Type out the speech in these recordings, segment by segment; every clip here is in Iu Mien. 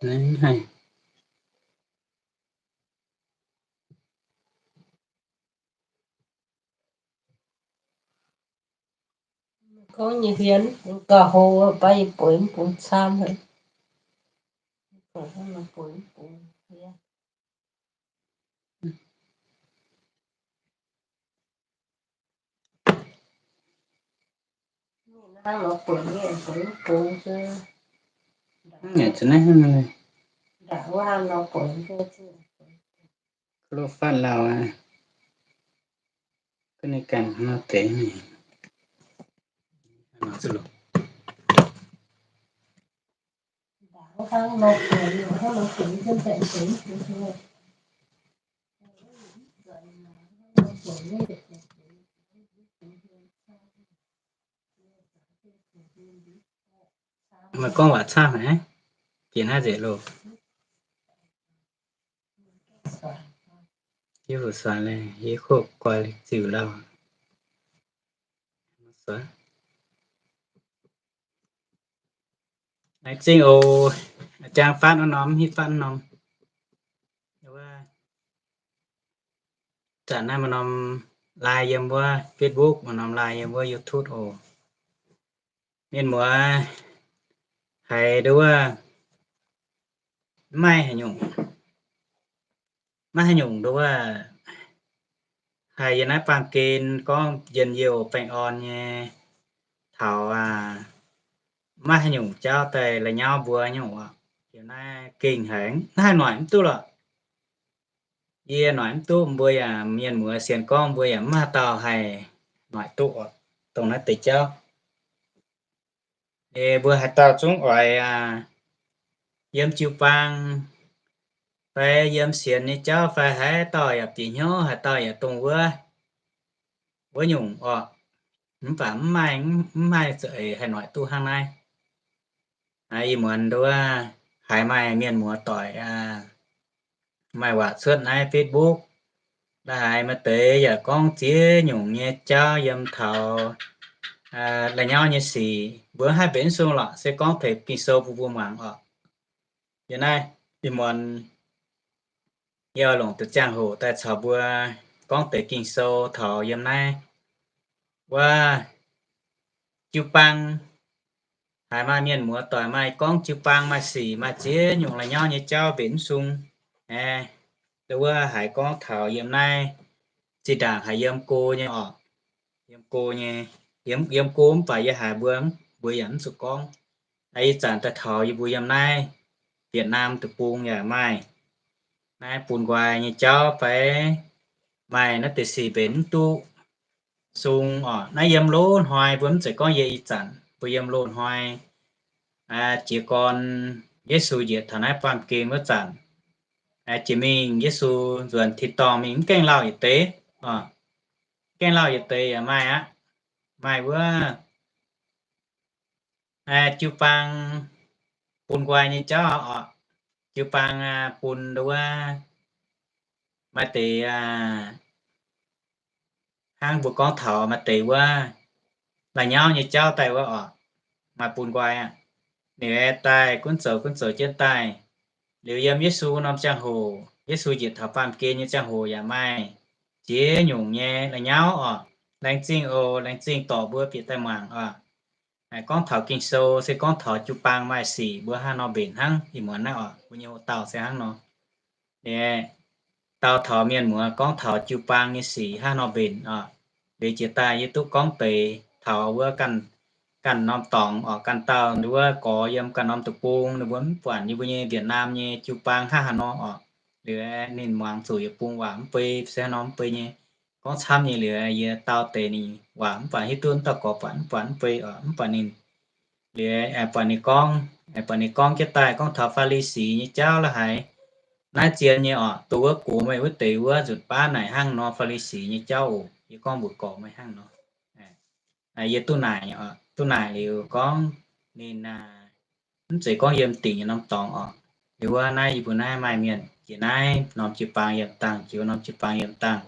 Naaiv haih gorngv nyei hmien mv gauh hlo, baac yie bueix mv bung camv haic. Loz fatv lauh aqv. Gunv ninh ganh nor deix mingh. Meih gorngv waac camv haic, bieqc naaiv nzengc loh. Yie fu'suax le, yie kuv guai ziux lauh. Laengz zingh oc. Jang fatv wuov norm, hitv fatv wuov norm. Zanc naaiv maaih norm live yiem wuov Facebook, maaih norm live yiem wuov YouTube oc. Mienh muoz haiz nduov wuov, mv maaih haaix nyungc, maiv haaix nyungc nduov wuov, haiz yiem naaiv baamh gen gorngv njien-youh baengh orn nyei taux, maiv haaix nyungc jauv daaih la'nyauv mbuo nyungc oc. Yiem naaiv gengh haiz mv haih noic mv duqv lorqc. Yie noic mv duqv, mbuo yaac mienh muoz sienx gorngv mbuo yaac mv maaih dauh haih noic duqv oc, dongh naaiv deix jauv. Mbuo haaix dauh zungv oix yiem jiu-baang fai yiem sienx nyei jauv fai haaix dauh yaac bieqc hnyouv, haaix dauh yaac dongh wuov, wuov nyungc oc. Mv baac mv maaih, mv maaih za'eix haih noic duqv hnangv naaiv. Ih muonz nduov haiz maaih mienh muoz doic maaih waac cuotv naaiv Facebook, la'haiz maaih deix yaac gorngv ziex nyungc nyei jauv yiem taux la'nyauv nyei sic, mbuo haih mbenc mv sung lorqc, se gorngv teix Ging-Sou bun mbuo muangx oc. Yiem naaiv ih muonz yie oix longc deix ziangh hoc daaih caux mbuo gorngv deix Ging-Sou taux yiem naaiv wuov jiu-baang. Haiz maaih mienh muoz doic maaih gorngv jiu-baang maaih sic, maaih ziex nyungc la'nyauv nyei jauv mbenc mv sung. Wuov haiz gorngv taux yiem naaiv, zinh ndaangc haiz yiem go nyei oc. Yiem go nyei, yiem go mv baac yie haiz mbuo, mbuo yaac mv zuqc gorngv. Ih zanc daaih taux yie mbuo yiem naaiv Việt Nam deic-bung yaac maaih naaiv bun nqoi nyei jauv fai maaih naaiv deix sic mbenc mv duqv sung oc. Naaiv yiem loz-hnoi mbuo mv zeiz gorngv yie ih zanc, mbuo yiem loz-hnoi jiez gorn Yesu njiec taux naaiv baamh gen wuov zanc, jiex mingh Yesu nzuonx tin-dorngh mingh mv gaengh lauh yietc deix, gaengh lauh yietc deix yaac maaih aqv. Maaih wuov jiu-baang bun nqoi nyei jauv oc. Jiu-baang bun nduov maaih deix hnangv mbuo gorngv taux maaih deix wuov la'nyauv nyei jauv daaih wuov oc, maaih bun nqoi aqv. Ninh daaih gunv zoux gunv zoux jienv daaih. Liuz yiem Yesu norm ziangh hoc, Yesu njiec taux baamh gen nyei ziangh hoc yaac maaih ziex nyungc nyei la'nyauv oc. Laengz zingh oc, laengz zingh dorc mbuo bieqc daaih muangx oc. Gorngv taux Ging-Sou se gorngv taux jiu-baang maaih sic mbuo haaix nor mbenc hnangv ih muonz naaiv oc, mbuo nyei hoc-dauh se hnangv nor. Dau taux mienh muoz gorngv taux jiu-baang nyei sic haaix nor mbenc oc. Liuz jiex daaih yie duqv gorngv deix taux wuov ganh, ganh norm dorngx oc, ganh dauh nduov gorx yiem ganh norm deic-bung, ninh mbuo mv buatc yie mbuo nyei Việt Nam nyei jiu-baang hnangv haaix nor oc. Liuz ninh muangx zuqc yietc bung waac mv bei se haaix nor mv bei nyei, gorngv camv nyei liuz yie dau deix ninh waac mv baac hiuv duqv wuov dauh gorx buatc mv buatc mv bei oc, mv baac ninh liuz buatc ninh gorngv, buatc ninh gorngv jienv daaih gorngv taux Faa^li^si nyei jauv la'haiz, naaiv zien nyei oc, dongh wuov gox meih wuov deix wuov nzunc baav naaic hnangv nor Faa^li^si nyei jauv oc. Yie gorngv mbuox gorx meih hnangv nor. Yie duqv naaic, duqv naaic liuz gorngv ninh mv zeiz gorngv yiem dingc nyei norm dorngx oc. Liuz wuov naaiv yie mbuo naaiv maaih mienh jiex naaiv norm jiu-baang yiem dangh, jiex wuov norm jiu-baang yiem dangh,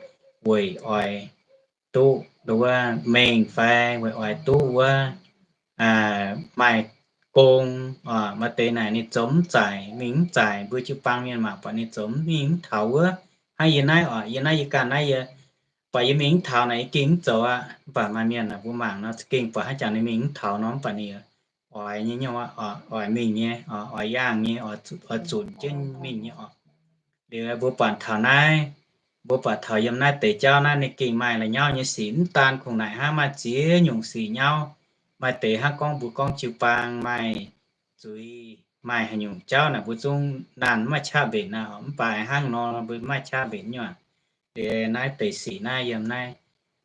weic oix duqv wuov mengh fai weic oix duqv wuov maaih gong, maaih deix naaic ninh zoux mv zaic, mingh mv zaic, mbuo jiu-baang mienh mangc buatc ninh zoux mv mingh mv taux wuov. Hnangv yie naaiv oc, yie naaiv yie ganh naaiv yie buatc yie mingh mv taux naaic yie gengh mv zoux aqv. Mv baac maaih mienh naaic mbuo mangc nor za'gengh buatc hnangv jangx ninh mingh mv taux nor, mv baac ninh oix nyei nyei, oix mingh nyei, oix yaangh nyei, oix zunc jienv mingh nyei oc. Liuz mbuo buatc taux naaiv, mbuo buatc taux yiem naaiv deix jauv naaiv ninh gengh maaih la'nyauv nyei sic, mv daan kungx naaic hnangv, maaih ziex nyungc sic nyauv. Maaih deix hnangv gorngv mbuo gorngv jiu-baang maaih zuiz, maaih haaix nyungc jauv naaic mbuo zungv naanh mv maaih qaqv mbenc aqv. Mv baac hnangv nor mbuo mv maaih qaqv mbenc nyei aqv. Liuz naaiv deix sic naaiv yiem naaiv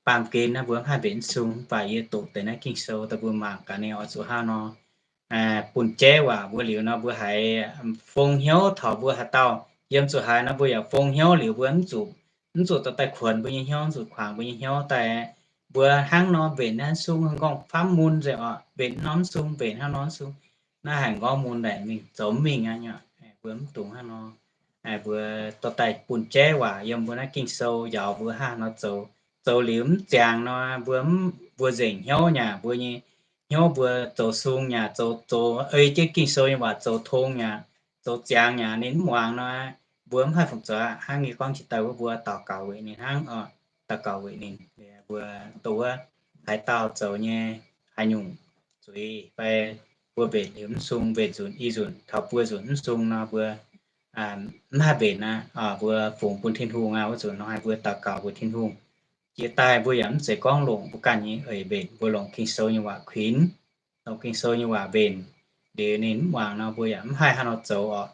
baamh gen naaiv mbuo mv haih mbenc mv sung, mv baac yie doqc deix naaiv Ging-Sou daaih mbuo mangc gaax ninh oix zuqc hnangv nor bun jaiv waac mbuo liuz nor mbuo haiz fong hnyouv taux mbuo haaix dauh yiem zuqc haaix nor mbuo yaac fong hnyouv liuz mbuo mv zuqc, mv zuqc dorh daaih kuonx mbuo nyei hnyouv, mv zuqc kuangx mbuo nyei hnyouv daaih. Mbuo hnangv nor mbenc hnangv sung, nqorngv famv mun nzengc oc, mbenc norm mv sung, mbenc hnangv norm mv sung, naaiv haic nqorngv mun naaic mingh zoux mv mingh aqv nyei. Mbuo mv dungx hnangv nor, mbuo dorh daaih bun jaiv waac yiem mbuo naaiv Ging-Sou njaaux mbuo hnangv nor zoux. Zoux liuz mv ziangx nor mbuo, mbuo nzengc hnyouv nyei, mbuo nyei hnyouv mbuo zoux sung nyei, zoux, zoux ei jienv Ging-Sou nyei waac zoux tong nyei, zoux ziangx nyei, ninh mv muangx nor, mbuo mv haih fungc zoux aqv. Hnangv yie gorngv jiex daaih wuov mbuo daux gaux weic ninh hnangv oc, daux gaux weic ninh. Mbuo dongh wuov haaix dauh zoux nyei haaix nyungc zuiz fai mbuo mbenc liuz mv sung, mbenc nzunc i nzunc taux buo nzunc mv sung nor mbuo mv haih mbenc aqv. Mbuo fungx bun Tin-Hungh aqv. Wuov nzunc nor haih mbuo daux gaux mbuox Tin-Hungh. Jiex daaih mbuo yaac mv zeiz gorngv longc mbuo ganh nyei eix mbenc, mbuo longc Ging-Sou nyei waac kuinx, longc Ging-Sou nyei waac mbenc. Liuz ninh mv muangx nor mbuo yaac mv haih hnangv nor zoux oc.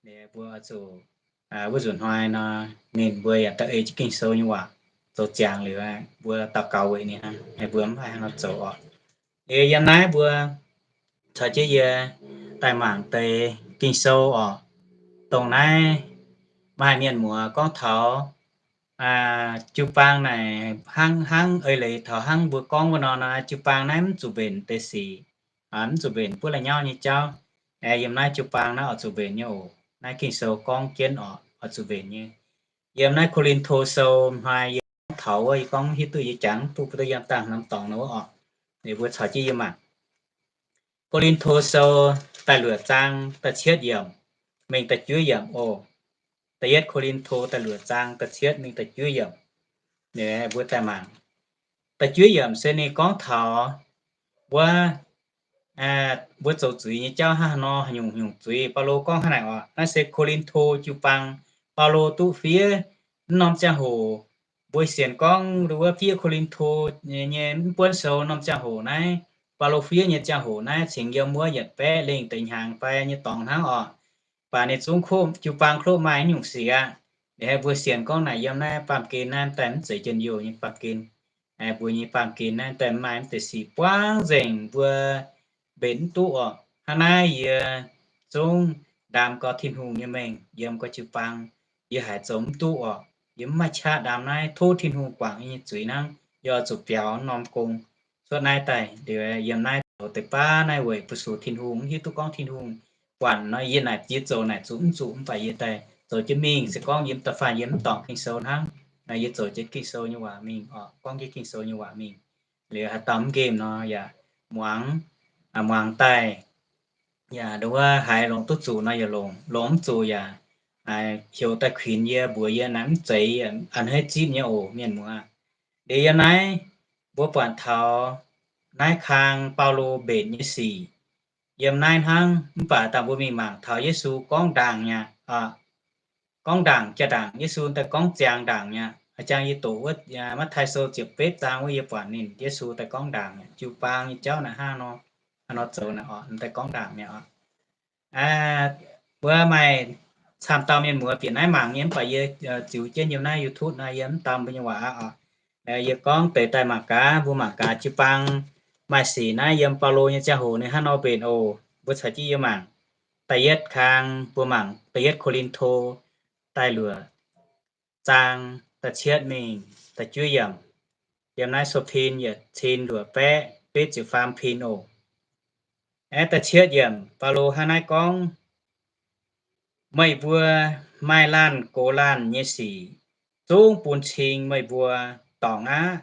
Liuz mbuo zuqc wuov nzunc hnoi nor ninh mbuo yaac da'ei jienv Ging-Sou nyei waac zoux ziangx liuz, mbuo daux gaux weic ninh hnangv, mbuo mv haih hnangv nor zoux oc. Liuz yiem naaiv mbuo caux jienv yie daaih mangc deix Ging-Sou oc. Dongh naaiv maaih mienh muoz gorngv taux jiu-baang naaic hnangv, hnangv eix leiz taux hnangv mbuo gorngv wuov nor, jiu-baang naaiv mv zuqc mbenc deix sic, mv zuqc mbenc buov la'nyauv nyei jauv. Yiem naaiv jiu-baang naaiv oix zuqc mbenc nyei oc. Naaiv Ging-Sou gorngv jienv oc, oix zuqc mbenc nyei. Yiem naaiv Ko^lin^to Sou hnoi yie gorngv taux wuov, yie gorngv hiuv duqv yie jangx duqv, duqv yiem dangh norm dorngx nor wuov oc. Ninh mbuo caux jienv yie mangc. Ko^lin^to Sou da'luoqc zaang da'cietv yiemc mingh da'juov yiemc oc. Da'yietv Ko^lin^to da'luoqc zaang da'cietv mingh da'juov yiemc. Mbuo daaih mangc. Da'juov yiemc se ninh gorngv taux wuov, mbuo zoux zuiz nyei jauv hnangv haaix nor, haaix nyungc nyungc zuiz. Baulo gorngv hnangv naaic oc, naaiv se Ko^lin^to jiu-baang. Baulo duqv fiev mv norm ziangh hoc, mbuo sienx gorngv wuov fiev Ko^lin^to nyei mv buonv sou norm ziangh hoc naaiv, Baulo fiev nyei ziangh hoc naaiv cingx yiem wuov yietc baeqv lengh deix hnyangx fai nyei dorngx hnangv oc. Baac ninh zungv jiu-baang klov maaih nyungc sic aqv. Ninh haih mbuo sienx gorngv naaic yiem naaiv baamh gen naaiv daaih mv zeiz njien-youh nyei baamh gen. Mbuo nyei baamh gen naaiv daaih maaih mv deix sic buangv nzengc mbuo mbenc mv duqv oc. Hnangv naaiv yie zungv ndaam gau Tin-Hungh nyei mengh yiem gau jiu-baang, yie haiz zoux mv duqv oc. Yie mv maaih qaqv ndaam naaiv, tov Tin-Hungh guangc yie nyei zuiz hnangv. Yie oix zuqc biaux norm gong cuotv naaiv daaih liuz yiem naaiv zoux deix baav naaiv weic bu-sux Tin-Hungh, mv hiuv duqv gorngv Tin-Hungh buatc nor yie naaic yie zoux naaic zuqc mv zuqc, mv baac yie daaih zoux jienv mingh. Se gorngv yie da'faanh yie mv dorngc Ging-Sou hnangv, naaiv yie zoux jienv Ging-Sou nyei waac mingh oc, gorngv jienv Ging-Sou nyei waac mingh. Liuz haaix dauh mv nqemh nor yaac muangx, muangx daaih, yaac nduov haiz longc duqv zuqc nor yaac longc, longc mv zuqc yaac heuc daaih kuinx yie mbuox yie naaic mv zeiz a'hneiv zipv nyei oc mienh muoz. Liuz yiem naaiv mbuo buatc taux naaiv kang Baulo mbenc nyei sic. Yiem naaiv hnangv, mv baac dangh mbuo mingh mangc taux Yesu gorngv ndaangc mi'aqv. Gorngv ndaangc jaa-ndaangc, Yesu daaih gorngv ziangx ndaangc mi'aqv. A'jang yie doqc wuov Matv^tai Sou ziepc betv zaang wuov yie buatc ninh Yesu daaih gorngv ndaangc mi'aqv. Jiu-baang nyei jauv naaic hnangv nor, hnangv nor zoux naaic oc, daaih gorngv ndaangc mi'aqv oc. Wuov maaih camv dauh mienh muoz bieqc naaiv mangc nyei, mv baac yie ziux jienv yiem naaiv YouTube nor yie mv dau mbuo nyei waac aqv oc. Yie gorngv deix daaih mangc gaax, mbuo mangc gaax jiu-baang maaih sic naaiv yiem Baulo nyei ziangh hoc ninh hnangv nor mbenc oc. Mbuo caux jienv yie mangc. Da'yietv kang mbuo mangc da'yietv Ko^lin^to da'luoqc zaang da'cietv mingh da'juov yiemc. Yiem naaiv sou pin yietc cin luoqc baeqv betv ziepc faam pin oc. Aeqv, da'cietv yiemc Baulo hnangv naaiv gorngv, meih mbuo maaih laanh gox laanh nyei sic zungv bun cing meih mbuo dorngc aqv.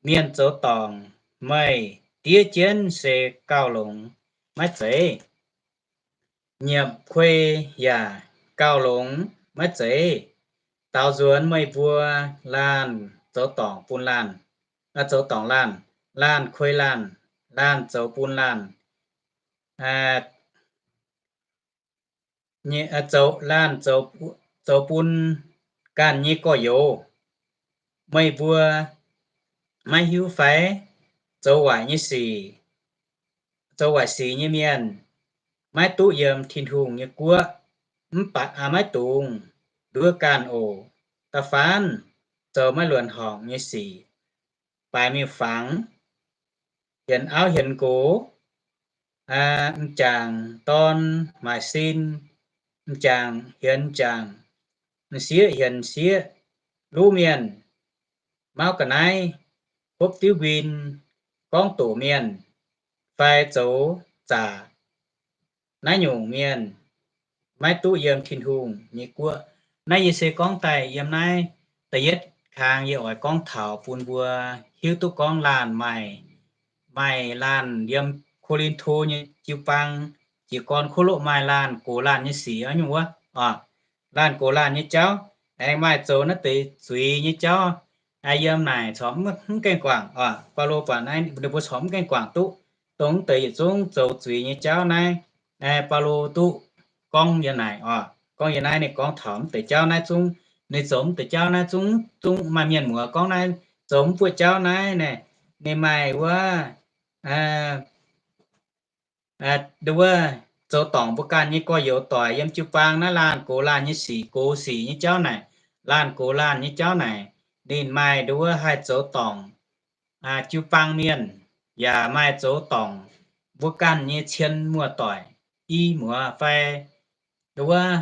Mienh zoux dorngc meih diev jienv se gauh longx. maiv zeiz. Nyiemc kuei yaac gauh longx maiv zeiz. Daaux nzuonx meih mbuo laanh zoux dorngc bun laanh, zoux dorngc laanh, laanh kuei laanh, laanh zoux bun laanh, zoux laanh zoux bun ganh nyei gorx-youz. Meih mbuo maiv hiuv fai? Zoux waaic nyei sic, zoux waaic sic nyei mienh maiv duqv yiem Tin-Hungh nyei guoqv. Mv baac maiv dungx nduov ganh oc. Da'faanh zoux maiv luonx horngc nyei sic, baaix miuc-fangx, hienx auv hienx nqox, m'jangc dorn maaic sin, m'jangc hienx m'jangc, m'sieqv hienx m'sieqv, luv mienh, mauv ga'naaiv, hopv diuv nquin, gorngv doqc mienh, fai zoux zaqc. Naaiv nyungc mienh maiv duqv yiem Tin-Hungh nyei guoqv. Naaiv yie se gorngv daaih yiem naaiv da'yietv kang yie oix gorngv taux bun mbuo hiuv duqv gorngv laanh maaih, maaih laanh yiem Ko^lin^to nyei jiu-baang jiez gorn kuv loqv maaih laanh gox laanh nyei sic nyungc wuov oc. Laanh gox laanh nyei jauv aengx maaih zoux naaiv deix zuiz nyei jauv. Yiem naaic corc mv gaengh guangc oc. Baulo buatc naaiv ninh mbuo corc mv gaengh guangc duqv dongh deix yietc zungv zoux zuiz nyei jauv naaiv. Baulo duqv gorngv yiem naaic oc, gorngv yiem naaiv ninh gorngv taux mv deix jauv naaiv zungv, ninh zoux mv deix jauv naaiv zungv, zungv maaih mienh muoz gorngv naaiv zoux mv buoqv jauv naaiv naaic, ninh maaih wuov, nduov wuov, zoux dorngc mbuo ganh nyei gorx-youz doic yiem jiu-baang naaiv laanh gox laanh nyei sic, gox sic nyei jauv naaic, laanh gox laanh nyei jauv naaic, ninh maaih nduov wuov haih zoux dorngc jiu-baang mienh, yaac maaih zoux dorngc mbuo ganh nyei cien muoz-doic, i muoz fai nduov wuov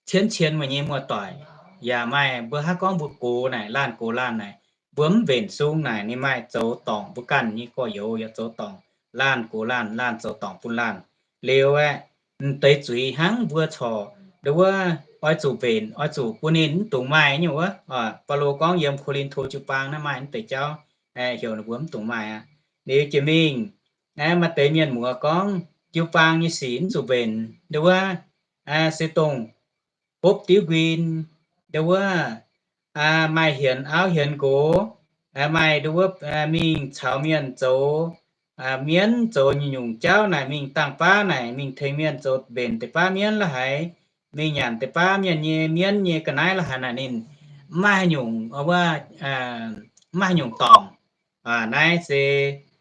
cien cien meih nyei muoz-doic, yaac maaih mbuo hnangv gorngv mbuo gox naaic, laanh gox laanh naaic, mbuo mv mbenc sung naaic, ninh maaih zoux dorngc mbuo ganh nyei gorx-youz, yaac zoux dorngc laanh gox laanh, laanh zoux dorngc bun laanh. Liuz aeqv, m'deix zuiz hnangv mbuo corc nduov wuov oix zuqc mbenc, oix zuqc bun ninh mv dungx maaih nyungc wuov. Baulo gorngv yiem Ko^lin^to jiu-baang naaiv maaih mv deix jauv, heuc ninh mbuo mv dungx maaih aqv. Liuz jiex mingh, maaih deix mienh muoz gorngv jiu-baang nyei sic mv zuqc mbenc, nduov wuov se dongh hopv diuv nquin, nduov wuov maaih hienx auv hienx nqox, maaih nduov wuov mingh caux mienh zoux mienv, zoux nyungc-nyungc jauv naaic, mingh dangh baav naaic, mingh tengx mienh zoux mbenc deix baav mienv la'haiz, mingh nyanc deix baav mienh nyei mienv nyei ga'naaiv la'haiz naaic, ninh mv maaih haaix nyungc wuov, mv maaih haaix nyungc dorngc. Naaiv se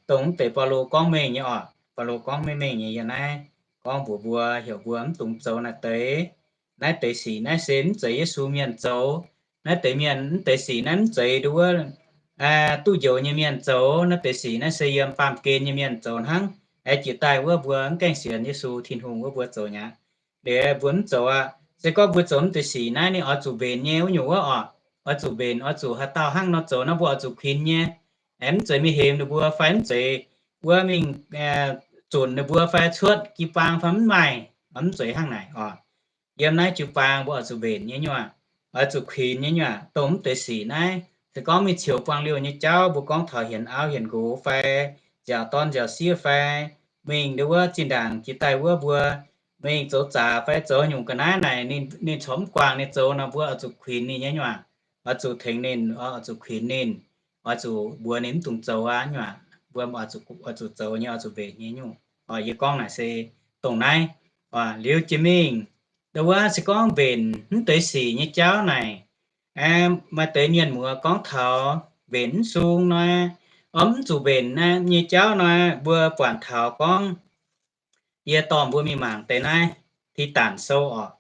dongh mv deix Baulo gorngv mengh nyei oc. Baulo gorngv mengh mengh nyei yiem naaiv gorngv mbuox mbuo, heuc mbuo mv dungx zoux naaiv deix. Naaiv deix sic naaiv se mv zeiz Yesu mienh zoux. Naaiv deix mienh mv deix sic naaiv mv zeiz nduov wuov duqv njoux nyei mienh zoux. Naaiv deix sic naaiv se yiem baamh gen nyei mienh zoux hnangv. Aengx jiex daaih wuov mbuo mv gaengh sienx Yesu Tin-Hungh wuov mbuo zoux nyei aqv. Liuz mbuo mv zoux aqv. Se gorngv mbuo zoux mv deix sic naaiv ninh oix zuqc mbenc nyei wuov nyungc wuov oc. Oix zuqc mbenc, oix zuqc haaix dauh hnangv nor zoux nor mbuo oix zuqc kuinx nyei. Aengx mv zeiz mingh hemx ninh mbuo fai mv zeiz wuov mingh zunc ninh mbuo fai cuotv jiu-baang fai mv maaih, mv zeiz hnangv naaic oc. Yiem naaiv jiu-baang mbuo oix zuqc mbenc nyei nyuoqc, oix zuqc kuinx nyei nyuoqc. Dongh mv deix sic naaiv se gorngv mingh ceux buangh liouh nyei jauv, mbuo gorngv taux hienx auv hienx nqox fai nziaauc dorn nziaauc sieqv fai mingh nduov wuov zinh ndaangc jiex daaih wuov mbuo mingh zoux zaqc fai zoux nyungc ga'naaiv naaic, ninh corc mv guangc ninh zoux nor mbuo oix zuqc kuinx ninh nyei nyuoqc. Oix zuqc tengx ninh, oix zuqc kuinx ninh, oix zuqc mbuox ninh mv dungx zoux aqv nyuoqc. Mbuo oix zuqc zoux nyei, oix zuqc mbenc nyei nyungc. Yie gorngv naaic se dongh naaiv. Liuz jiex mingh, nduov wuov se gorngv mbenc mv deix sic nyei jauv naaic, maaih deix mienh muoz gorngv taux mbenc mv sung nor, mv zuqc mbenc nyei jauv nor, mbuo buatc taux gorngv yie dorh mbuo mingh mangc deix naaiv Tidatc Sou oc.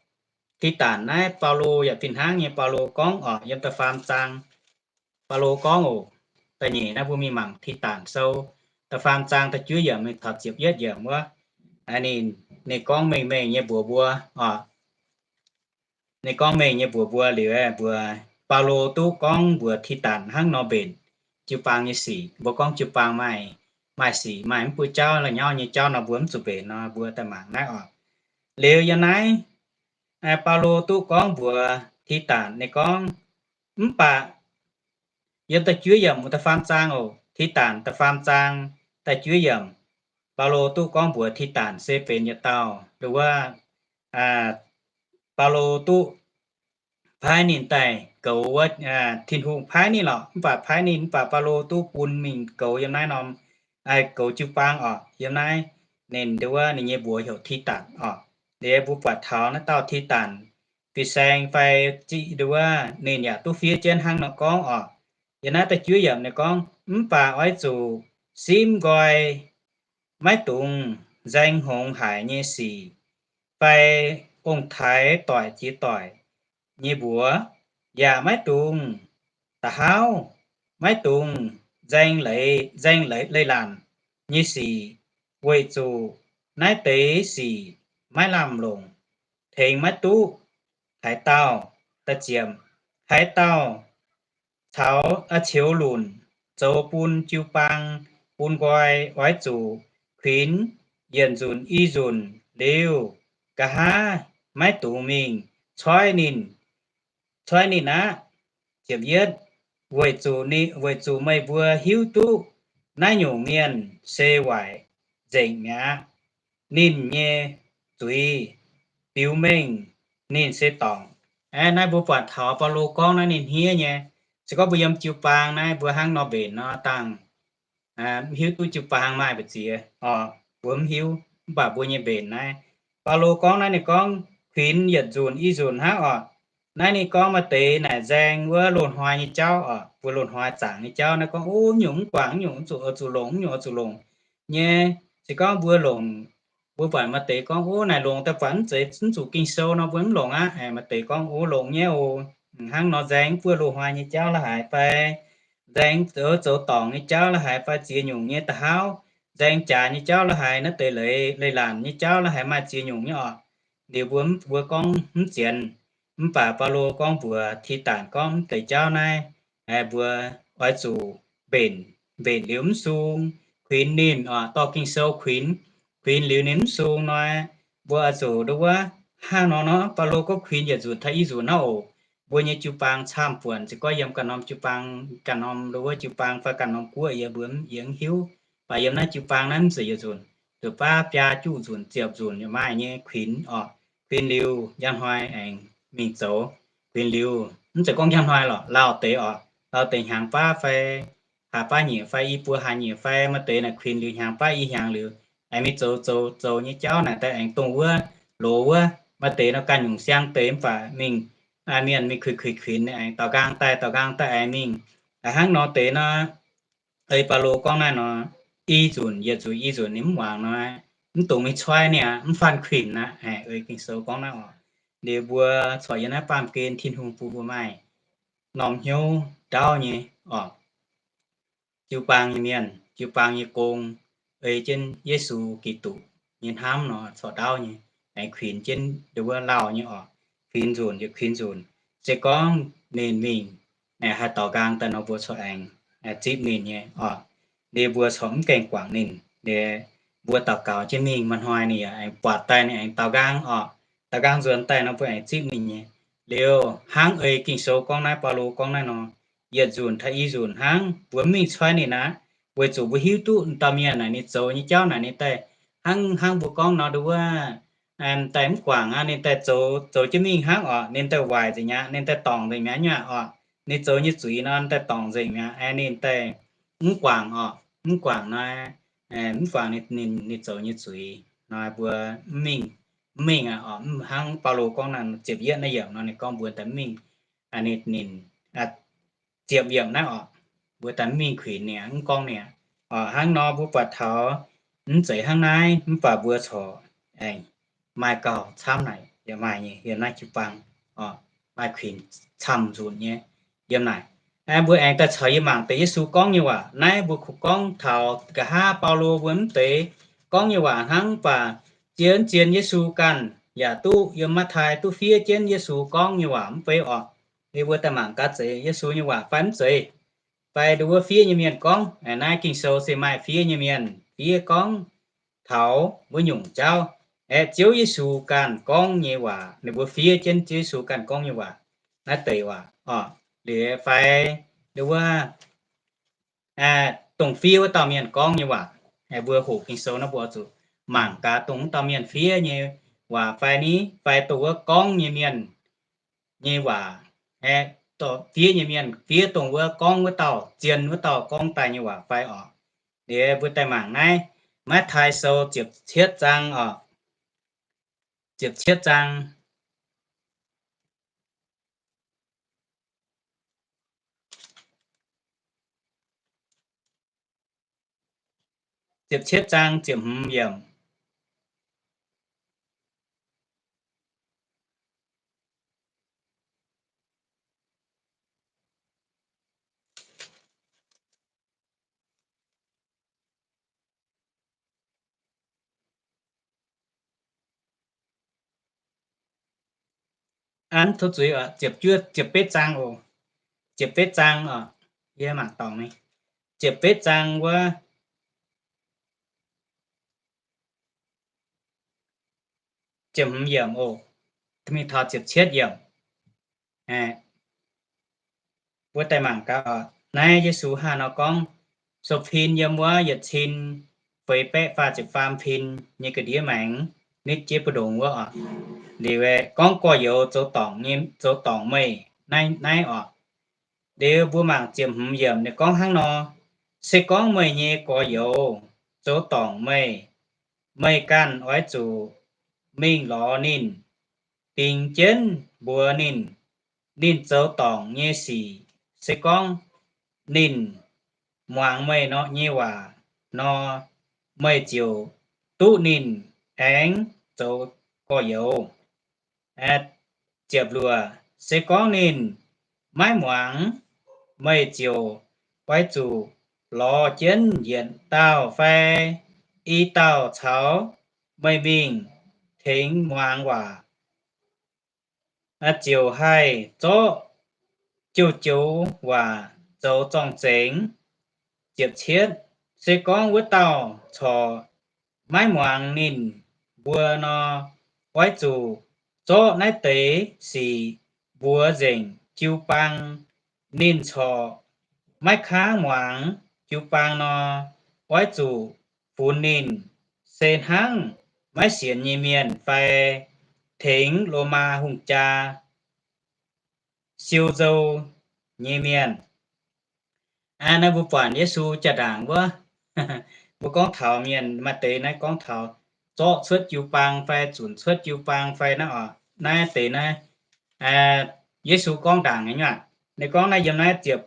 Tidatc naaiv Baulo yaac fih hnangv nyei, Baulo gorngv oc, yiem da'faam zaang Baulo gorngv oc. Da'nyeic naaiv mbuo mingh mangc Tidatc Sou da'faam zaang da'juov yiemc mingh taux ziepc yietv yiemc wuov. Ninh, ninh gorngv mengh mengh nyei mbuox mbuo oc. Ninh gorngv mengh nyei mbuox mbuo liuz, mbuo, Baulo duqv gorngv mbuox Tidatc hnangv nor mbenc jiu-baang nyei sic. Mbuo gorngv jiu-baang maaih, maaih sic maaih mv buoqv jauv la'nyauv nyei jauv nor mbuo mv zuqc mbenc nor, mbuo daaih mangc naaiv oc. Liuz yiem naaiv Baulo duqv gorngv mbuox Tidatc, ninh gorngv, mv baac yiem da'juov yiemc da'faam zaang oc, Tidatc da'faam zaang da'juov yiemc, Baulo duqv gorngv mbuox Tidatc se benx yietc dauh, nduov, Baulo duqv paaiv ninh daaih goux wuov, Tin-Hungh paaiv ninh lorqc, mv baac paaiv ninh, mv baac Baulo duqv bun mingh goux yiem naaiv norm, goux jiu-baang oc. Yiem naaiv ninh nduov ninh nyei mbuox heuc Tidatc oc. Liuz mbuo buatc taux naaiv dauh Tidatc fin-saeng fai nduov ninh yaac duqv fiev jienv hnangv nor gorngv oc. Yiem naaiv da'juov yiemc ninh gorngv, mv baac oix zuqc simv nqoi maiv dungx nzaeng hngongx haic nyei sic, fai ong-taaix doic jiex doic nyei mbuox, yaac maiv dungx da'hauv, maiv dungx nzaeng leiz, nzaeng leiz, leiz-latc nyei sic, weic zuqc naaiv deix sic maiv lamh longc, tengx maiv duqv haaix dauh. Da'ziepc, haaix dauh caux, ceux lunc zoux bun jiu-baang bun nqoi, oix zuqc kuinx yietc nzunc i nzunc liuz, nqa'haav maiv dungx mingh coiv ninh, coiv ninh aqv. Ziepc yietv, weic zuqc, weic zuqc meih mbuo hiuv duqv naaiv nyungc mienh se waaic nzengc mi'aqv. Ninh nyei zuiz biux mengh ninh se dorngc. Aeqv, naaiv mbuo buatc taux Baulo gorngv naaiv ninh hniev nyei. Se gorngv mbuo yiem jiu-baang naaiv mbuo hnangv nor mbenc nor dangh mv hiuv duqv jiu-baang maaih mbu'ziex oc, mbuo mv hiuv. Mv baac mbuo nyei mbenc naaiv, Baulo gorngv naaiv ninh gorngv kuinx yietc nzunc i nzunc hnangv oc. Naaiv ninh gorngv maaih deix naaic nzaeng wuov loz-hnoi nyei jauv oc, mbuo loz-hnoi zaangc nyei jauv naaiv gorngv, o, nyungc mv guangc, nyungc zuqc, zuqc longc, nyungc zuqc longc nyei. Se gorngv mbuo longc, mbuo buatc maaih deix gorngv, o, naaic longc daaih buatc mv zeiz, mv zuqc Ging-Sou nor mbuo mv longc aqv. Maaih deix gorngv, o, longc nyei oc. Hnangv nor nzaeng buo loz-hnoi nyei jauv la'haaix fai nzaeng zoux, zoux dorngc nyei jauv la'haaix fai ziex nyungc nyei da'hauv, nzaeng jaax nyei jauv la'haaix, naaiv deix leiz, leiz-latc nyei jauv la'haaix maaih ziex nyungc nyei oc. Liuz mbuo, mbuo gorngv mv zienx. Mv baac Baulo gorngv mbuox Tidatc gorngv mv deix jauv naaiv, mbuo oix zuqc mbenc, mbenc liuz mv sung, kuinx ninh oc, dorh Ging-Sou kuinx, kuinx liuz ninh mv sung nor, mbuo oix zuqc nduov wuov, hnangv nor nor, Baulo gorngv kuinx yietc nzunc taux i nzunc naaiv oc. Mbuo nyei jiu-baang camv buonc, se gorngv yiem ganh norm jiu-baang, ganh norm nduov wuov jiu-baang fai ganh norm guoqv yie mbuo yie mv hiuv. Baac yiem naaiv jiu-baang naaiv mv zeiz yietc nzunc, zuqc baav biaa juqv nzunc ziepc nzunc yaac maaih nyei kuinx oc. Kuinx liuz njang hnoi aengx mingh zoux. Kuinx liuz mv zeiz gorngv njang hnoi lorqc, lauh deix oc, lauh deix hnyangx baav fai hlaax baav nyeic fai i buo hlaax nyeic fai maaih deix naaic kuinx liuz hnyangx baav i hnyangx liuz, aengx mingh zoux, zoux, zoux nyei jauv naaic daaih aengx dongh wuov, loz wuov, maaih deix nor ganh nyungc siang deix mv baac mingh, mienh mingh kuinx kuinx kuinx aengx daaux nqaang daaih, daaux nqaang daaih aengx mingh. Hnangv nor deix nor, ei Baulo gorngv naaiv nor, i nzunc yietc nzunc i nzunc ninh mv muangx nor, mv dungx mingh coiv ninh aqv, mv faanh kuinx aqv. Ei Ging-Sou gorngv naaiv oc. Liuz mbuo corc yiem naaiv baamh gen Tin-Hungh bun mbuo maaih norm hnyouv ndaauv nyei oc. Jiu-baang nyei mienh, jiu-baang nyei gong, ei jienv Yesu Giduc nyei hnamv nor corc ndaauv nyei, aengx kuinx jienv nduov wuov lauh nyei oc. Kuinx nzunc yaac kuinx nzunc. Se gorngv ninh mingh haih daaux nqaang daaih nor mbuo corc aengx zipv ninh nyei oc. Liuz mbuo corc mv gaengh guangc ninh. Liuz mbuo daux gaux jienv mingh, maaih hnoi ninh yaac aengx buatc daaih ninh aengx daaux nqaang oc. Daaux nqaang nzuonx daaih nor mbuo aengx zipv ninh nyei. Liuz hnangv ei Ging-Sou gorngv naaiv, Baulo gorngv naaiv nor, yietc nzunc taux i nzunc hnangv, mbuo mv mingh coiv ninh aqv, weic zuqc mbuo hiuv duqv dauh mienh naaic ninh zoux nyei jauv naaic ninh daaih hnangv, hnangv mbuo gorngv nor nduov wuov, daaih mv guangc aqv, ninh daaih zoux, zoux jienv mingh hnangv oc, ninh daaih waaic nzengc mi'aqv, ninh daaih dorngc nzengc mi'aqv nyei oc. Ninh zoux nyei zuiz nor daaih dorngc nzengc mi'aqv, ninh daaih mv guangc oc, mv guangc nor, mv guangc ninh, ninh zoux nyei zuiz nor mbuo mv mingh, mv mingh aqv oc. Hnangv Baulo gorngv naaiv ziepc yietv naaiv yiemc nor ninh gorngv mbuo daaih mv mingh, ninh, ninh ziepc yiemc naaiv oc, mbuo daaih mv mingh kuinx ninh aqv, mv gorngv ninh aqv. Hnangv nor mbuo buatc taux mv zeiz hnangv naaiv, mv baac mbuo corc aengx maaih gauh camv naaic yaac maaih nyei yiem naaiv jiu-baang, maaih kuinx camv nzunc nyei yiem naaic. Mbuo aengx daaih caux yie mangc deix Yesu gorngv nyei waac. Naaiv mbuo kungx gorngv taux nqa'haav Baulo mbuo mv deix gorngv nyei waac hnangv, mv baac zien zien Yesu ganh yaac duqv yiem Matv^taai duqv fiev jienv Yesu gorngv nyei waac mv bei oc. Liuz mbuo daaih mangc gaax zeiz Yesu nyei waac fai mv zeiz, fai nduov wuov fiev nyei mienh gorngv. Naaiv Ging-Sou se maaih fiev nyei mienh fiev gorngv taux wuov nyungc jauv. Aeqv, Ziouv Yesu ganh gorngv nyei waac, ninh mbuo fiev jienv Ziouv Yesu ganh gorngv nyei waac, naaiv deix waac oc. Liuz fai nduov wuov dongh fiev wuov dauh mienh gorngv nyei waac. Mbuo hoqc Ging-Sou naaiv mbuo zuqc mangc gaax dongh wuov dauh mienh fiev nyei waac fai ni, fai dongh wuov gorngv nyei mienh nyei waac, fiev nyei mienh fiev dongh wuov gorngv wuov dauh, zien wuov dauh gorngv daaih nyei waac fai oc. Liuz mbuo daaih mangc naaiv Matv^taai Sou ziepc cietv zaang oc. Ziepc cietv zaang. Ziepc cietv zaang ziepc hmz yiemc. An tov zuiz, ziepc betv zaang oc. Ziepc betv zaang oc. Yie mangc dorngc ni. Ziepc betv zaang wuov, ziepc hmz yiemc oc, mingh taux ziepc cietv yiemc. Mbuo daaih mangc gaax oc. Naaiv Yesu hnangv nor gorngv, sou-fin yiem wuov yietc cin feix baeqv faah ziepc faam fin nyei ga'ndiev maengx, nitv jienv mbu'ndongx wuov oc. Liuz gorngv gorx-youz zoux dorngc nyei, zoux dorngc meih naaiv, naaiv oc. Liuz mbuo mangc ziepc hmz yiemc ninh gorngv hnangv nor, se gorngv meih nyei gorx-youz zoux dorngc meih, meih ganh oix zuqc mingh lorz ninh, dingx jienv mbuox ninh, ninh zoux dorngc nyei sic. Se gorngv ninh muangx meih nor nyei waac nor, meih ziouc duqv ninh aengx zoux gorx-youz. Ziepc luoqc, se gorngv ninh maiv muangx, meih ziouc oix zuqc lorz jienv yietc dauh fai i dauh caux meih mingh tengx muangx waac, ziouc haih zorqv joux-joux waac zoux zorng-zengx. Ziepc cietv, se gorngv wuov dauh corc maiv muangx ninh mbuo nor, oix zuqc zorqv naaiv deix sic mbuox nzengc jiu-baang. Ninh corc maiv kangv muangx jiu-baang nor, oix zuqc funx ninh se hnangv maiv sienx nyei mienh fai tengx Lomaa hungh jaa siou nzou nyei mienh. Naaiv mbuo buatc Yesu jaa-ndaangc wuov, mbuo gorngv taux mienh maaih deix naaiv gorngv taux zorqv cuotv jiu-baang fai zunc cuotv jiu-baang fai naaiv oc. Naaiv deix naaiv Yesu gorngv ndaangc nyei nyuav. Ninh gorngv naaiv yiem naaiv ziepc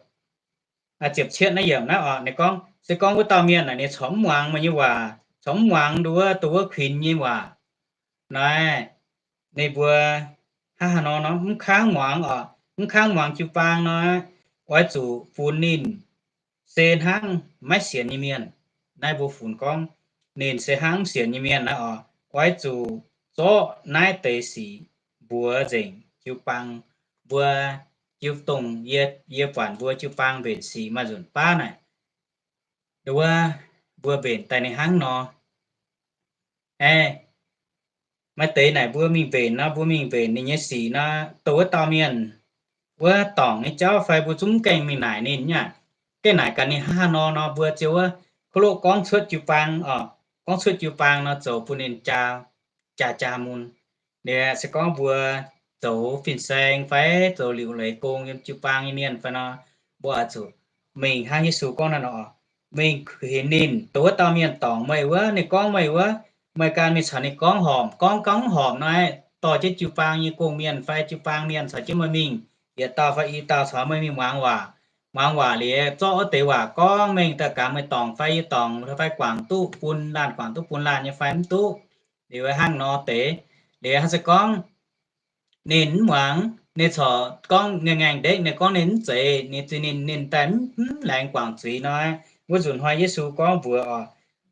cietv naaiv yiemc naaiv oc. Ninh gorngv, se gorngv wuov dauh mienh naaic ninh corc mv muangx meih nyei waac, corc mv muangx nduov, nduov kuinx nyei waac, naaiv ninh mbuo hnangv haaix nor nor mv kangv muangx oc, mv kangv muangx jiu-baang nor, oix zuqc funx ninh se hnangv maiv sienx nyei mienh. Naaiv mbuo funx gorngv ninh se hnangv mv sienx nyei mienh naaiv oc, oix zuqc zorqv naaiv deix sic mbuox nzengc jiu-baang. Mbuo jiu dongh yie, yie buatc mbuo jiu-baang mbenc sic maaih nzunc baav naaic, nduov mbuo mbenc daaih ninh hnangv nor. Aeqv, maaih deix naaic mbuo mingh mbenc nor, mbuo mingh mbenc ninh nyei sic nor, dongh wuov dauh mienh wuov dorngc nyei jauv fai mbuo zungv mv gaengh mingh naaic ninh nyei aqv. Gaengh naaic gaax ninh hnangv haaix nor nor, mbuo ziouc wuov koloqv gorngv cuotv jiu-baang oc. Gorngv cuotv jiu-baang nor zoux bun ninh jaa, jaa jaa mun. Liuz se gorngv mbuo zoux fin-saeng fai zoux liuc leiz gong yiem jiu-baang nyei mienh fai nor, mbuo oix zuqc mingh hnangv Yesu gorngv naaiv nor, mingh kuinx ninh. Dongh wuov dauh mienh dorngc meih wuov, ninh gorngv meih wuov, meih ganh mingh caux ninh gorngv horpc. Gorngv gorngv horpc nor, dorh jienv jiu-baang nyei gong-mienh fai jiu-baang mienh caux jienv meih mingh, yietc dauh fai i dauh caux meih mingh muangx waac. Muangx waac liuz zorqv wuov deix waac gorngv mengh daaih gaax meih dorngc fai yie dorngc fai guangc duqv bun laanh, guangc duqv bun laanh nyei fai mv duqv. Liuz hnangv nor deix, liuz hnangv se gorngv ninh mv muangx, ninh corc gorngv ngaengc ngaengc ndekv, ninh gorngv ninh mv zeiz, ninh zinh ninh, ninh daaih mv, mv laengz guangc zuiz nor, wuov nzunc hnoi Yesu gorngv mbuox oc,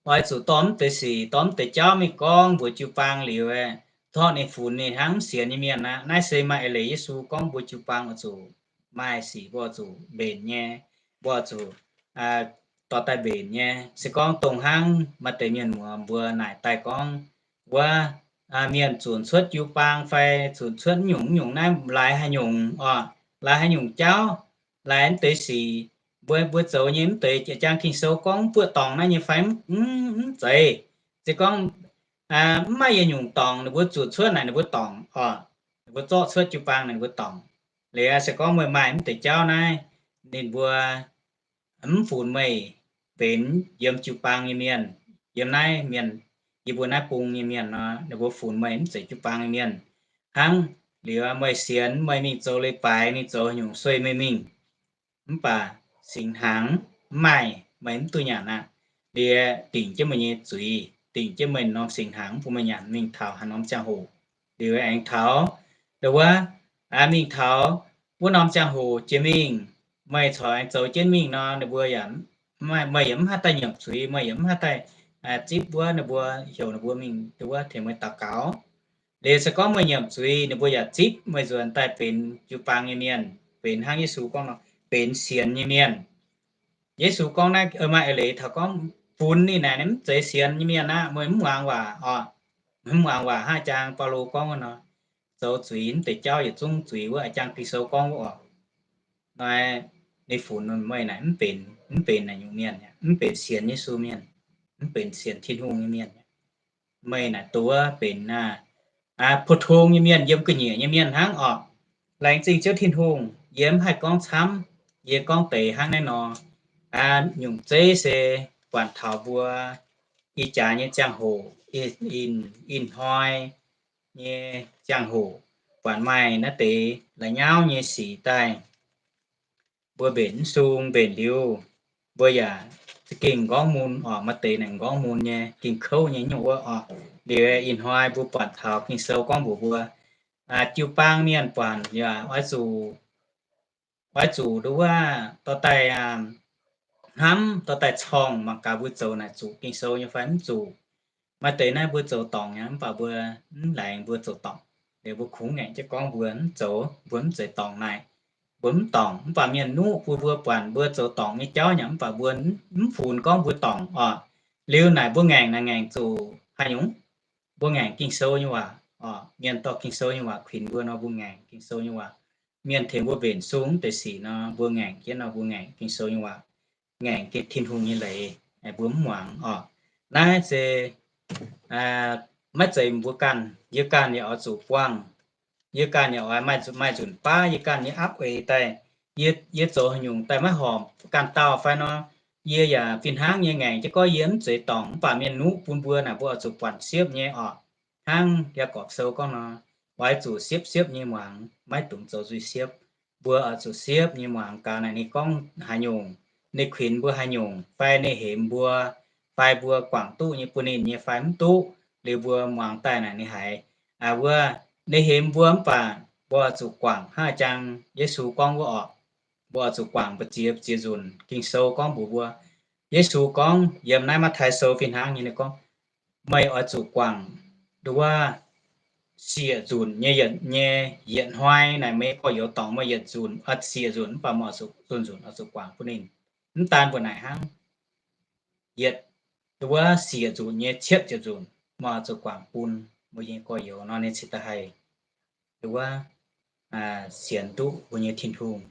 oix zuqc dorh mv deix sic, dorh mv deix jauv mingh gorngv mbuox jiu-baang liuz, zorqv ninh funx ninh hnangv mv sienx nyei mienh aqv. Naaiv se maaih eix leiz Yesu gorngv mbuox jiu-baang oix zuqc maaih sic, mbuo oix zuqc mbenc nyei, mbuo oix zuqc dorh daaih mbenc nyei. Se gorngv dongh hnangv maaih deix mienh muoz mbuo naaic daaih gorngv wuov, mienh zunc cuotv jiu-baang fai zunc cuotv nyungc nyungc naaiv, laaix haaix nyungc oc, laaix haaix nyungc jauv, laaix mv deix sic, mbuo, mbuo zoux nyei mv deix jangx Ging-Sou gorngv mv buoqv dorngc naaiv nyei fai mv, mv zeiz. Se gorngv mv maaih yietc nyungc dorngc ninh mbuo zuqc cuotv naaic ninh mbuo dorngc oc, ninh mbuo zorqv cuotv jiu-baang naaic ninh mbuo dorngc. Liuz se gorngv meih maaih mv deix jauv naaiv, ninh mbuo mv funx meih benx yiem jiu-baang nyei mienh, yiem naaiv mienh, yie mbuo naaiv bung nyei mienh nor, ninh mbuo funx meih mv zeiz jiu-baang nyei mienh. Hnangv liuz meih sienx, meih mingh zoux leiz-baaix, mingh zoux nyungc sueih meih mingh, mv baac singx hnaangx mv maaih, meih mv duqv nyanc aqv. Liuz dingc jienv meih nyei zuiz, dingc jienv meih norm singx hnaangx bun meih nyanc mingh taux haaix norm ziangh hoc. Liuz aengx taux ndo wuov, mingh taux wuov norm ziangh hoc jiex mingh, meih corc aengx zoux jienv mingh nor, ninh mbuo yaac, meih yaac mv haih daaih nyiemc zuiz, meih yaac mv haih daaih zipv wuov ninh mbuo, heuc ninh mbuo mingh ndo wuov tengx meih daux gaux. Liuz se gorngv meih nyiemc zuiz, ninh mbuo yaac zipv meih nzuonx daaih benx jiu-baang nyei mienh, benx hnangv Yesu gorngv nor, benx sienx nyei mienh. Yesu gorngv naaiv maaih eix leiz taux gorngv funx ninh naaic mv zeiz sienx nyei mienh aqv, meih mv muangx waac oc. Mv muangx waac hnangv jang Baulo gorngv wuov nor, zoux zuiz mv deix jauv yietc zungv zuiz wuov, jang Ging-Sou gorngv wuov oc. Naaiv ninh funx meih naaic mv benx, mv benx naaic nyungc mienh, mv benx sienx Yesu mienh, mv benx sienx Tin-Hungh nyei mienh. Meih naaic duqv benx aa, pou-tong nyei mienh, yiem ga'nyiec nyei mienh hnangv oc. Laengz zingh Ziouv Tin-Hungh, yie mv haih gorngv camv, yie gorngv deix hnangv naaiv nor. Aa, nyungc zeiv se buatc taux mbuo ih jaax nyei ziangh hoc, ih, ih hnoi nyei ziangh hoc, buatc maaih naaiv deix la'nyauv nyei sic daaih. Mbuo mbenc mv sung, mbenc liuz, mbuo yaac za'gengh m'nqorngv mun oc. Maaih deix naaic m'nqorngv mun nyei, gengh kouv nyei nyungc wuov oc. Liuz ih hnoi mbuo buatc taux Ging-Sou gorngv mbuox mbuo, jiu-baang mienh buatc yaac oix zuqc, oix zuqc ndo wuov dorh daaih hnamv, dorh daaih corngh mangc gaax mbuo zoux naaic zuqc Ging-Sou nyei fai mv zuqc. Maaih deix naaiv mbuo zoux dorngc nyei, mv baac mbuo mv laengz mbuo zoux dorngc. Liuz mbuo kungx ngaengc jienv gorngv mbuo mv zoux, mbuo mv zeiz dorngc naaic. Mbuo mv dorngc, mv baac mienh nuqv bun mbuo buatc mbuo zoux dorngc nyei jauv nyei, mv baac mbuo mv funx gorngv mbuo dorngc oc. Liuz naaic mbuo ngaengc naaic ngaengc zuqc haaix nyungc? Mbuo ngaengc Ging-Sou nyei waac oc. Mienh dorh Ging-Sou nyei waac kuinx mbuo nor, mbuo ngaengc Ging-Sou nyei waac. Mienh tengx mbuo mbenc sung mv deix sic nor, mbuo ngaengc jienv nor, mbuo ngaengc Ging-Sou nyei waac, ngaengc Tin-Hungh nyei leiz, mbuo mv muangx oc. Naaiv se maiv zeiz mbuo ganh, yie ganh yaac oix zuqc buangh, yie ganh yaac oix maaih nzunc baav yie ganh nyei apv eix daaih. Yie, yie zoux haaix nyungc daaih maiv horpc ganh dauh fai nor, yie yaac fih hnangv nyei ngaengc jienv gorngv yie mv zeiz dorngc, mv baac mienh nuqv bun mbuo naaic mbuo oix zuqc buatc siepv nyei oc. Hnangv Yaagorpc Sou gorngv nor, oix zuqc siepv siepv nyei muangx, maiv dungx zoux nzuih siepv. Mbuo oix zuqc siepv nyei muangx gaax naaic ninh gorngv haaix nyungc, ninh kuinx mbuo haaix nyungc, fai ninh hemx mbuo, fai mbuo guangc duqv nyei bun ninh nyei fai mv duqv. Liuz mbuo muangx daaih naaic ninh haiz, wuov, ninh hemx mbuo mv baac mbuo oix zuqc guangc hnangv jang Yesu gorngv wuov oc. Mbuo oix zuqc guangc mbu'ziex, ziex nzunc Ging-Sou gorngv mbuox mbuo. Yesu gorngv yiem naaiv Matv^taai Sou fih hnangv nyei, ninh gorngv, meih oix zuqc guangc ndo wuov siec nzunc nyei, nyei yietc hnoi naaic meih gorx-youz dorngc meih yietc nzunc, siec nzunc mv baac meih oix zuqc zunh nzunc oix zuqc guangc bun ninh. Mv daan mbuo naaic hnangv, yietc, ndo wuov siec nzunc nyei cietv ziepc nzunc meih oix zuqc guangc bun meih nyei gorx-youz nor, ninh cingx daaih haih ndo wuov sienx duqv mbuo nyei Tin-Hungh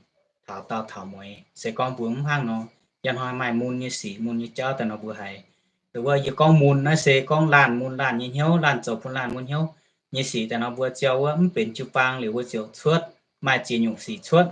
taux daauh taux mueiz. Se gorngv mbuo mv hnangv nor, ih hnoi maaih mun nyei sic, mun nyei jauv daaih nor mbuo haiz, ndo wuov yie gorngv mun naaiv se gorngv laanh mun laanh nyei hnyouv, laanh zoux bun laanh mun hnyouv nyei sic daaih nor mbuo ziouc wuov mv benx jiu-baang liuz mbuo ziouc cuotv, maaih ziex nyungc sic cuotv.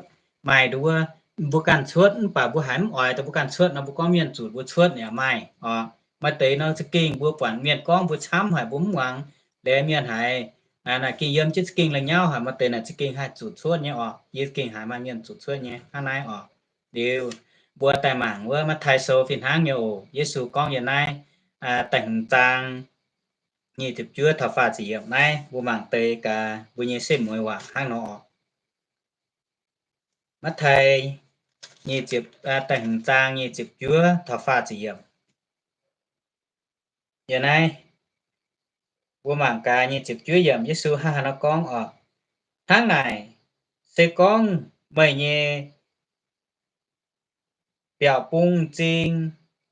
Maaih ndo wuov mbuo ganh cuotv mv baac mbuo haiz mv oix daaih mbuo ganh cuotv nor mbuo gorngv mienh zuqc mbuo cuotv yaac maaih oc. Maaih deix nor za'gengh mbuo buatc mienh gorngv mbuo camv haic mbuo mv muangx, liuz mienh haiz naaic gengh yiem jienv za'gengh la'nyauv haic. Maaih deix naaic za'gengh haih zuqc cuotv nyei oc. Yie za'gengh haiz maaih mienh zuqc cuotv nyei hnangv naaiv oc. Liuz mbuo daaih mangc wuov Matv^taai Sou fih hnangv nyei oc. Yesu gorngv yiem naaiv da'hmz zaang nyic ziepc juov taux faah ziepc yiemc naaiv, mbuo mangc deix gaax mbuo nyei setv mueiz waac hnangv nor oc. Matv^taai nyic ziepc, da'hmz zaang nyic ziepc juov taux faah ziepc yiemc. Yiem naaiv mbuo mangc gaax nyic ziepc juov yiemc Yesu hnangv haaix nor gorngv oc. Hnangv naaic, se gorngv meih nyei biauc bung m'zing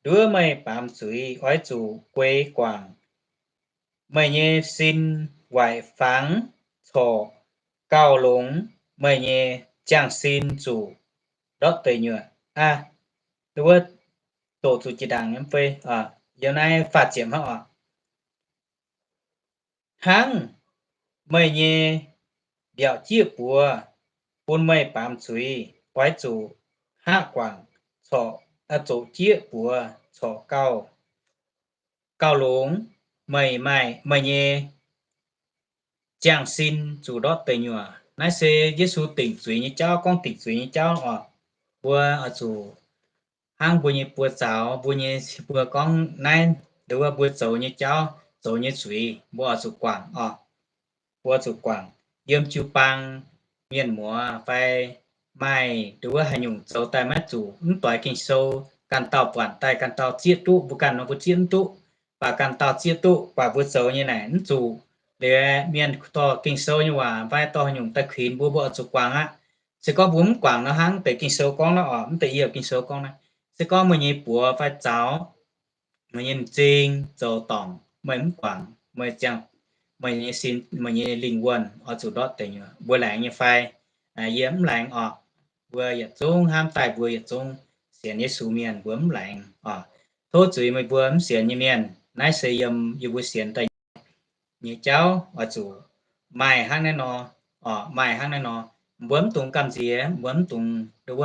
nduov meih baamz zuiz, oix zuqc gueix guangc meih nyei sin waaic fangx corc gauh longx meih nyei ziangh sin zuqc ndortv deic nyuoqc aqv. wuov doqc zuqc jiex ndaangc nyei fei, yiem naaiv faah ziepc hnangv oc. Hnangv meih nyei ndiaauc jieqv buoz bun meih baamz zuiz, oix zuqc hngaqv guangc corc, zoqc jieqv buoz corc gauh, gauh longx meih maaih, meih nyei ziangh sin zuqc ndortv deic nyuoqc. Naaiv se Yesu dingc zuiz nyei jauv, gorngv dingc zuiz nyei jauv oc. Mbuo oix zuqc hnangv mbuo nyei buoz zaux, mbuo nyei, mbuo gorngv naaiv, nduov mbuo zoux nyei jauv, zoux nyei zuiz, mbuo oix zuqc guangc oc. Mbuo zuqc guangc yiem jiu-baang mienh muoz fai maaih nduov haaix nyungc zoux daaih maiv zuqc, mv doix Ging-Sou, ganh dauh buatc daaih ganh dauh zieqv duqv, mbuo ganh nor mbuo zieqv mv duqv, baac ganh dauh zieqv duqv, baac mbuo zoux nyei naaic mv zuqc. Liuz mienh dorh Ging-Sou nyei waac fai dorh haaix nyungc daaih kuinx mbuo, mbuo oix zuqc guangc aqv. Se gorngv mbuo mv guangc nor, hnangv deix Ging-Sou gorngv naaiv oc, mv deix yie Ging-Sou gorngv naaiv, se gorngv meih nyei buoz fai zaux, meih nyei m'zing zoux dorngc, meih mv guangc, meih ziangh, meih nyei sin, meih nyei lingh wuonh oix zuqc ndortv deic nyuoqc. Mbuo laengz nyei fai? Yie mv laengz oc. Mbuo yietc zungv hnamv daaih mbuo yietc zungv sienx Yesu mienh mbuo mv laengz oc. Tov zuiz meih mbuo mv sienx nyei mienh. Naaiv se yiem, yiem mbuo sienx daaih nyei jauv oix zuqc maaih hnangv naaiv nor oc, maaih hnangv naaiv nor. Mbuo mv dungx gamh nziex, mbuo mv dungx nduov,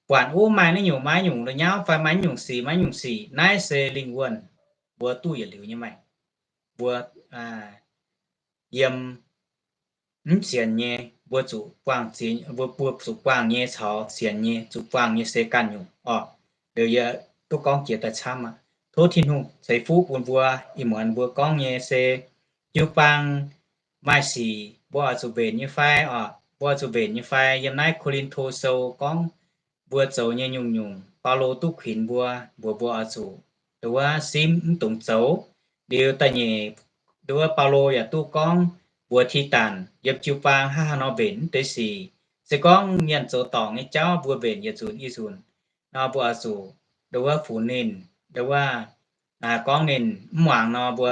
buatc wuov maaih naaiv nyungc maaih nyungc nyauv fai maaih nyungc sic maaih nyungc sic. Naaiv se lingh wuonh mbuo duqv yietc liuz nyei maengc. Mbuo yiem mv sienx nyei, mbuo zuqc buangh ziex, mbuo, mbuo zuqc buangh nyei caux sienx nyei, zuqc buangh nyei se ganh nyungc oc. Liuz yie duqv gorngv jiex daaih camv aqv. Tov Tin-Hungh ceix fuqv bun mbuo. Ih muonz mbuo gorngv nyei se jiu-baang maaih sic mbuo oix zuqc mbenc nyei fai oc, mbuo oix zuqc mbenc nyei fai? Yiem naaiv Ko^lin^to Sou gorngv mbuo zoux nyei nyungc-nyungc, Baulo duqv kuinx mbuo, mbuox mbuo oix zuqc nduov simv mv dungx zoux. Liuz da'nyeic, nduov Baulo yaac duqv gorngv mbuox Tidatc yiem jiu-baang hnangv haaix nor mbenc mv deix sic. Se gorngv mienh zoux dorngc nyei jauv mbuo mbenc yietc nzunc i nzunc nor, mbuo oix zuqc nduov funx ninh, nduov gorngv ninh mv muangx nor, mbuo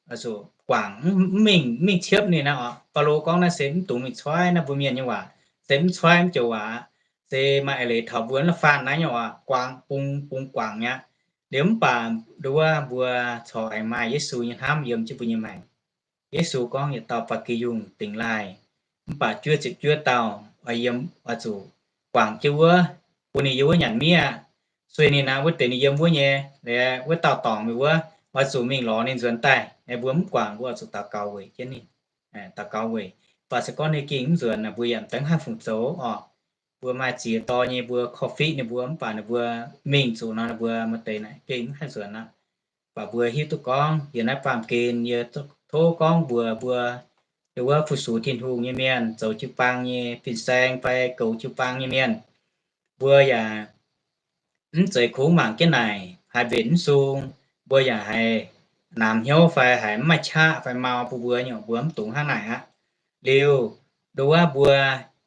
oix zuqc guangc, mv mingh, mv mingh ciepv ninh aqv oc. Baulo gorngv naaiv se mv dungx mingh coiv naaiv mbuo mienh nyei waac, se mv coiv mv joux waac, se maaih eix leiz taux mbuo faanh naaiv nyei waac, guangc, bungx, bungx guangc mi'aqv. Liuz mv baac nduov mbuo corc aengx maaih Yesu nyei hnamv yiem jienv mbuo nyei maengc. Yesu gorngv yietc dauh ba'gi yungh dingx laaih, mv baac juov ziepc juov dauh oix yiem, oix zuqc guangc jienv wuov, bun ninh yiem wuov nyanc miev aqv. Sueih ninh aqv, wuov deix ninh yiem wuov nyei, liuz wuov dauh dorngc meih wuov, oix zuqc mingh lorz ninh nzuonx daaih. Mbuo mv guangc, mbuo oix zuqc daux gaux weic jienv ninh, daux gaux weic. Mv baac se gorngv ninh gengh mv nzuonx, mbuo yaac mv daaih haih fungc zoux oc. Mbuo maaih ziex dorh nyei, mbuo korv-fiqv ninh mbuo, mv baac ninh mbuo mingh zuqc nor, ninh mbuo maaih deix naaic gengh mv haih nzuonx aqv. Mv baac mbuo hiuv duqv gorngv yiem naaiv baamh gen, yie tov gorngv mbuox mbuo, nduov fu-sux Tin-Hungh nyei mienh, zoux jiu-baang nyei fin-saeng fai goux jiu-baang nyei mienh, mbuo yaac mv zeiz kungx mangc jienv naaic haih mbenc mv sung. Mbuo yaac haiz namx hnyouv fai haiz mv maaih qaqv fai mau bun mbuo nyei, mbuo mv dungx hnangv naaic aqv. Liuz, nduov mbuo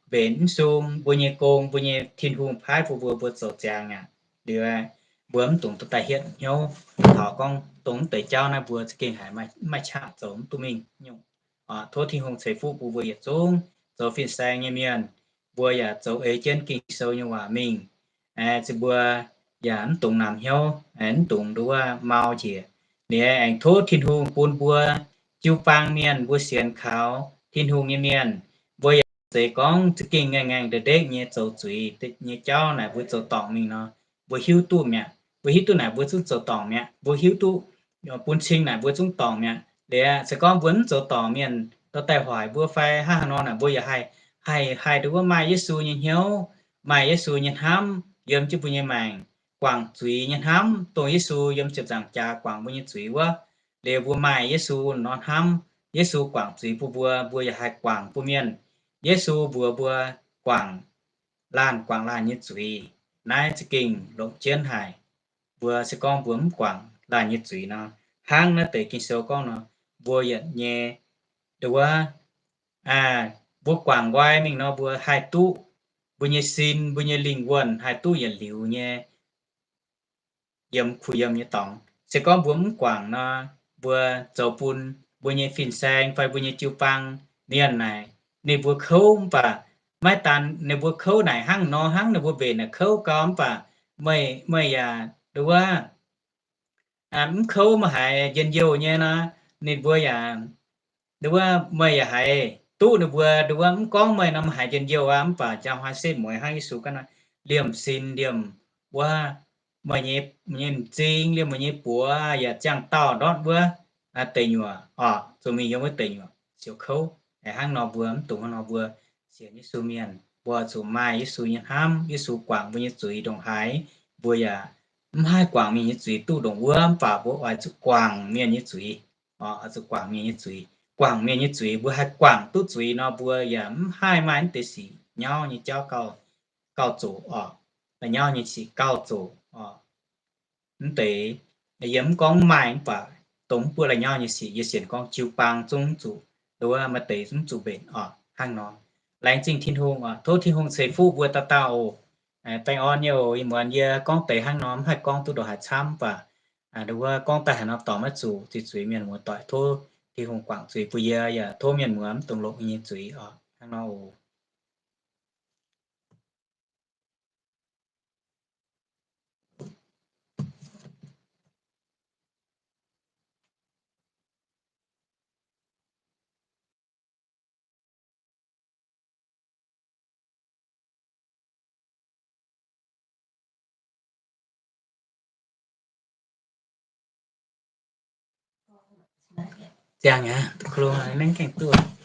mbenc mv sung, mbuo nyei gong, mbuo nyei Tin-Hungh paaiv bun mbuo, mbuo zoux ziangx aqv. Liuz, mbuo mv dungx daaih hietv hnyouv taux gorngv dongh mv deix jauv naaiv mbuo za'gengh haiz mv maaih qaqv, zoux mv duqv mingh nyungc. Tov Tin-Hungh ceix fuqv bun mbuo yietc zungv zoux fin-saeng nyei mienh. Mbuo yaac zoux ei jienv Ging-Sou nyei waac mingh. Aengx mbuo yaac mv dungx namx hnyouv, mv dungx nduov mau njiec. Liuz aengx tov Tin-Hungh bun mbuo jiu-baang mienh, mbuo sienx kaux Tin-Hungh nyei mienh, mbuo yaac mv zeiz gorngv za'gengh ngaengc ngaengc ndeic-ndeic nyei zoux zuiz nyei jauv naaic mbuo zoux dorngc mingh nor, mbuo hiuv duqv mi'aqv. Mbuo hiuv duqv naaic mbuo zungv zoux dorngc mi'aqv. Mbuo hiuv duqv bun cing naaic mbuo zungv dorngc mi'aqv. Liuz se gorngv mbuo mv zoux dorngc, mienh dorh daaih hoic mbuo fai hnangv haaix nor naaic, mbuo yaac haih, haih, haih nduov maaih Yesu nyei hnyouv, maaih Yesu nyei hnamv yiem jienv mbuo nyei maengc, guangc zuiz nyei hnamv, dongh Yesu yiem ziepc nzaangc jaax guangc mbuo nyei zuiz wuov. Liuz mbuo maaih Yesu nor hnamv, Yesu guangc zuiz bun mbuo, mbuo yaac haih guangc bun mienh. Yesu mbuox mbuo guangc laanh guangc laanh nyei zuiz. Naaiv za'gengh longc jienv haic. Mbuo se gorngv mbuo mv guangc laanh nyei zuiz nor, hnangv naaiv deix Ging-Sou gorngv nor, mbuo yietc nyei nduov, mbuo guangc nqoi mingh nor, mbuo haih duqv, mbuo nyei sin, mbuo nyei lingh wuonh haih duqv yietc liuz nyei yiem kuh yiem nyei dorngx. Se gorngv mbuo mv guangc nor, mbuo zoux bun mbuo nyei fin-saeng fai mbuo nyei jiu-baang mienh naaic, ninh mbuo kouv mv baac maiv daan ninh mbuo kouv naaic hnangv nor hnangv, ninh mbuo mbenc naaic kouv gau mv baac meih, meih yaac nduov wuov, mv kouv meih haiz njien-youh nyei nor, ninh mbuo yaac, nduov wuov, meih yaac haiz duqv ninh mbuo nduov wuov mv gorngv meih nor meih haiz njien-youh aqv. Mv baac jaa hnoi setv mueiz hnangv Yesu ganh nor, liemh sin liemh wuov, meih nyei m'zing liemh meih nyei buoz yaac ziangh dauh ndortv wuov deic nyuoqc oc, zuqc mingh yiem wuov deic nyuoqc siouc kouv. Hnangv nor mbuo mv dungx hnangv nor, mbuo sienx Yesu mienh mbuo zuqc maaih Yesu nyei hnamv, Yesu guangc mbuo nyei zuiz ndongc haaix, mbuo yaac mv haih guangc mienh nyei zuiz duqv ndongc wuov. Mv baac mbuo oix zuqc guangc mienh nyei zuiz, oix zuqc guangc mienh nyei zuiz. Guangc mienh nyei zuiz, mbuo haih guangc duqv zuiz nor, mbuo yaac mv haih maaih mv deix sic nyauv nyei jauv gauh zoqc oc, nyauv nyei sic gauh zoqc oc. Mv deix, yie mv gorngv maaih, mv baac dongh mv buo la'nyauv nyei sic yie sienx gorngv jiu-baang zungv zuqc, nduov wuov, maaih deix zungv zuqc mbenc oc. Hnangv nor, laengz zingh Tin-Hungh oc. Tov Tin-Hungh ceix fuqv mbuo dauh dauh oc. Baengh orn nyei oc. Ih muonz yie gorngv deix hnangv nor mv haih gorngv duqv ndongc haaix camv, mv baac nduov wuov gorngv daaih haaix nor dorh maiv zuqc, zuiz zuiz mienh muoz-doic, tov Tin-Hungh guangc zuiz bun yie, yaac tov mienh muoz mv dungx longc yie nyei zuiz oc. Hnangv nor oc. Ziangh aqv, mv gaengh duqv.